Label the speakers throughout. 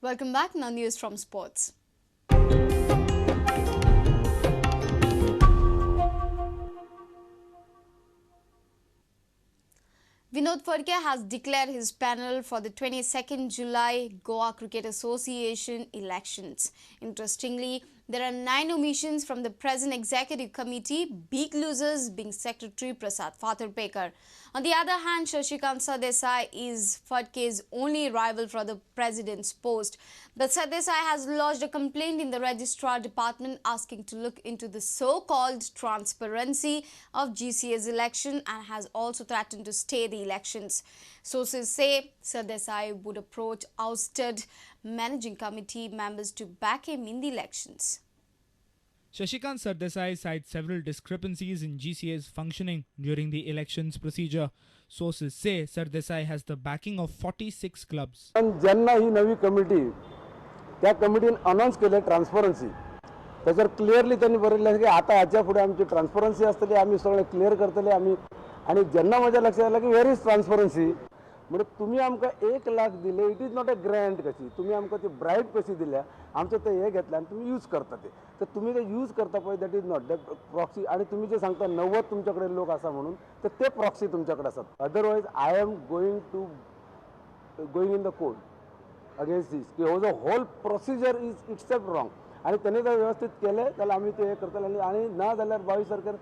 Speaker 1: Welcome back. Now news from sports. Vinod Phadke has declared his panel for the 22nd July Goa Cricket Association elections. Interestingly, there are 9 omissions from the present executive committee, big losers being Secretary Prasad Fatarpekar. On the other hand, Shashikant Sardesai is Phadke's only rival for the president's post. But Sardesai has lodged a complaint in the registrar department asking to look into the so-called transparency of GCA's election and has also threatened to stay the elections. Sources say Sardesai would approach ousted managing committee members to back him in the elections.
Speaker 2: Shashikant Sardesai cites several discrepancies in GCA's functioning during the elections procedure. Sources say Sardesai has the backing of 46 clubs.
Speaker 3: ज्यांना ही नवी committee त्या कमिटीन announce केले transparency, त्याच्यावर clearly त्यांनी बरयलें की आता हाच्या फुडें आमची ट्रान्सपरन्सी आसतली, आमी सगळें क्लियर करतले आमी. आनी जेन्ना म्हज्या लक्षात आयलें की वेर is transparency, म्हणजे तुमी आमकां 1 लाख दिले, it is not a grant कशी, तुमी आमकां ती ब्रायब कशी दिल्या, आमचें ते हे घेतलें आनी तुमी यूज करता ते, तर तुमी ते यूज करता पळय, that is not that proxy. आनी तुमी जे सांगता 90 तुमच्या कडेन लोक आसा म्हणून, तर ते प्रॉक्सी तुमच्या कडेन आसात. Otherwise I am going in the court against this की हो जो whole procedure is itself wrong. आनी तेणी जर व्यवस्थीत केलें जाल्यार आमी ते हें करतले, आनी ना जाल्यार 22 तारखेर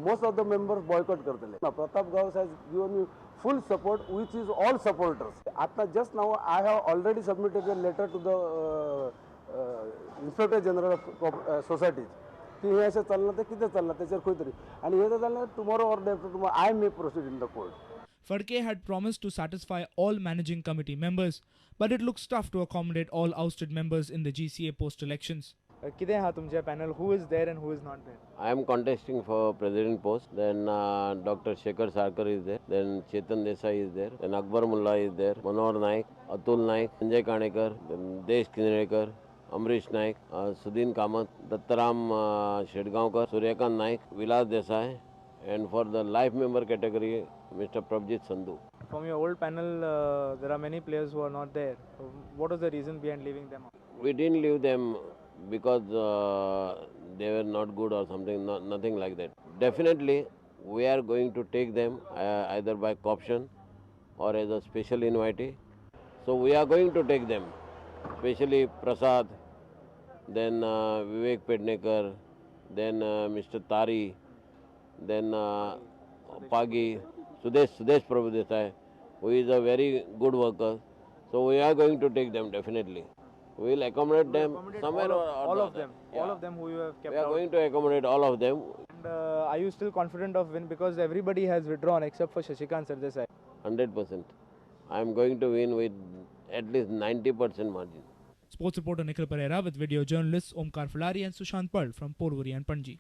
Speaker 3: most of the members boycott करतले. Pratap Gawas has given me full support which is all supporters. आता just now I have already submitted a letter to the inspector general of societies की हे अशें चल्लां तें कितें चल्लां तेचेर खंय तरी, आनी हें जर जालें tomorrow or day after tomorrow I may proceed in the court.
Speaker 2: Phadke had promised to satisfy all managing committee members, but it looks tough to accommodate all ousted members in the GCA post-elections.
Speaker 4: कितें आहा तुमचें panel? Who is there and who is not there?
Speaker 5: I am contesting for president post. Then Dr. Shekhar Sarkar is there. Then Chetan Desai is there. Then Akbar Mullah is there. Manohar Naik, Atul Naik, Sanjay Kanekar, then Desh Kinrekar, Amrish Naik, Sudin Kamath, Dattaram Shedgaonkar, Suryakant Naik, Vilas Desai, and for the life member category, Mr. Prabjit Sandhu.
Speaker 4: From your old panel, there are many players who are not there. What was the reason behind leaving them out?
Speaker 5: We didn't leave them because they were not good or something, no, nothing like that. Definitely, we are going to take them either by co-option or as a special invitee. So we are going to take them, especially Prasad, then Vivek Pednekar, then Mr. Tari, then Pagi, Sudesh Prabhudesai, who is a very good worker. So we are going to take them definitely. We will accommodate them somewhere or
Speaker 4: all of them. Yeah. All of them who you have kept.
Speaker 5: We are going to accommodate all of them.
Speaker 4: And are you still confident of win? Because everybody has withdrawn except for Shashikant Sardesai.
Speaker 5: 100%. I am going to win with at least 90% margin.
Speaker 2: Sports reporter Nikhil Pereira with video journalists Omkar Fulari and Sushant Pal from Porvorim and Panji.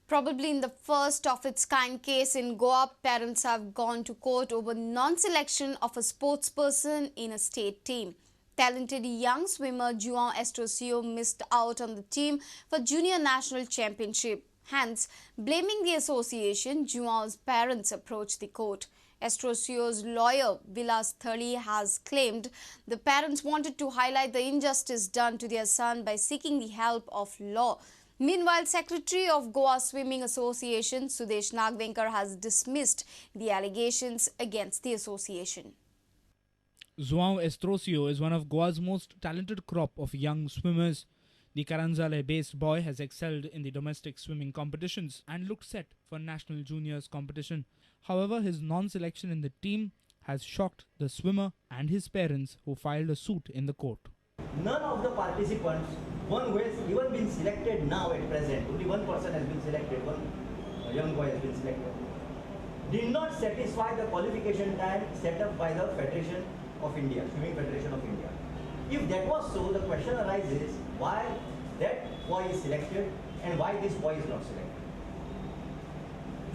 Speaker 1: Probably in the first of its kind case in Goa, parents have gone to court over non-selection of a sportsperson in a state team. Talented young swimmer Joao Estrosio missed out on the team for Junior National Championship. Hence, blaming the association, Joao's parents approached the court. Estrosio's lawyer, Vilas Thali, has claimed the parents wanted to highlight the injustice done to their son by seeking the help of law. Meanwhile, Secretary of Goa Swimming Association, Sudesh Nagvenkar, has dismissed the allegations against the association.
Speaker 2: Joao Estrosio is one of Goa's most talented crop of young swimmers. The Karanzale-based boy has excelled in the domestic swimming competitions and looked set for national juniors competition. However, his non-selection in the team has shocked the swimmer and his parents, who filed a suit in the court.
Speaker 6: None of the participants, one who has even been selected now at present, only one person has been selected, one young boy has been selected, did not satisfy the qualification time set up by the Federation of India, Swimming Federation of India. If that was so, the question arises why that boy is selected and why this boy is not selected.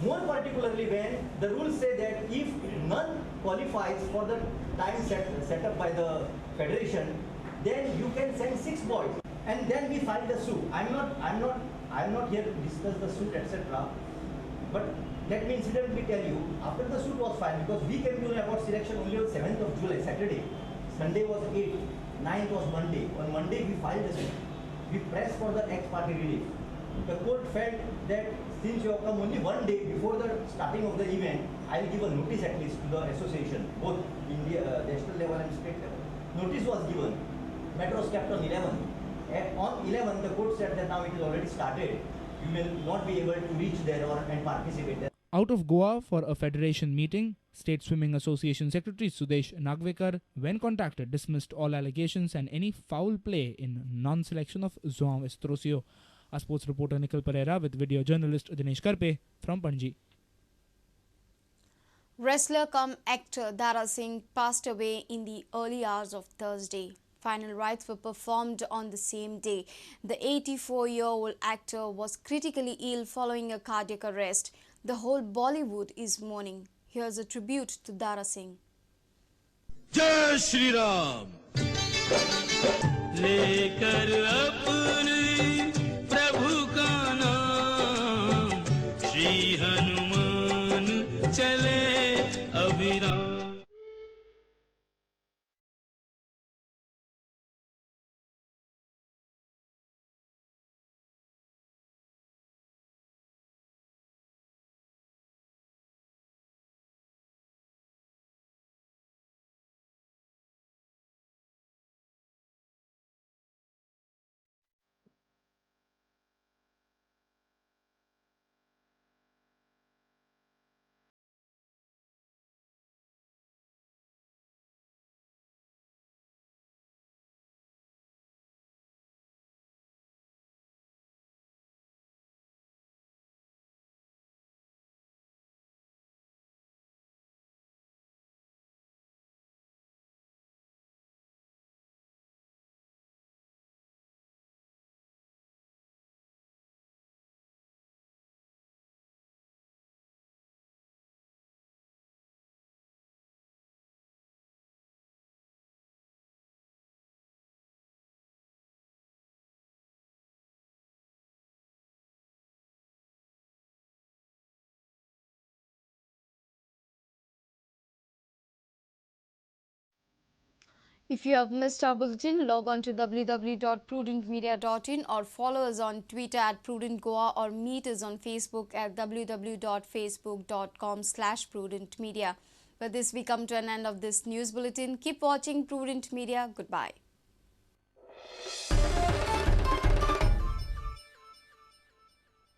Speaker 6: More particularly when the rules say that if none qualifies for the time set up by the federation, then you can send 6 boys. And then we filed the suit. I'm not here to discuss the suit, etc. But let me incidentally tell you, after the suit was filed, because we came to know about selection only on 7th of July, Saturday. Sunday was 8th, 9th was Monday. On Monday we filed the suit. We pressed for the ex parte relief. The court felt that since you have come only one day before the starting of the event, I will give a notice at least to the association, both India, national level and state level. Notice was given. Matter was kept on 11. On 11, the court said that now it is already started. You may not be able to reach there or and participate there.
Speaker 2: Out of Goa for a federation meeting, State Swimming Association Secretary Sudesh Nagvekar, when contacted, dismissed all allegations and any foul play in non-selection of Joao Estrocio. Our sports reporter Nikhil Pereira with video journalist Dinesh Karpe from Panji.
Speaker 1: Wrestler cum actor Dara Singh passed away in the early hours of Thursday. Final rites were performed on the same day. The 84-year-old actor was critically ill following a cardiac arrest. The whole Bollywood is mourning. Here's a tribute to Dara Singh.
Speaker 7: Jai Shri Ram.
Speaker 8: लेकर अपने प्रभु का नाम श्री हनुमान चले अभिराम.
Speaker 1: If you have missed our bulletin, log on to www.prudentmedia.in or follow us on Twitter at prudentgoa or meet us on Facebook at www.facebook.com/prudentmedia. With this, we come to an end of this news bulletin. Keep watching Prudent Media. Goodbye.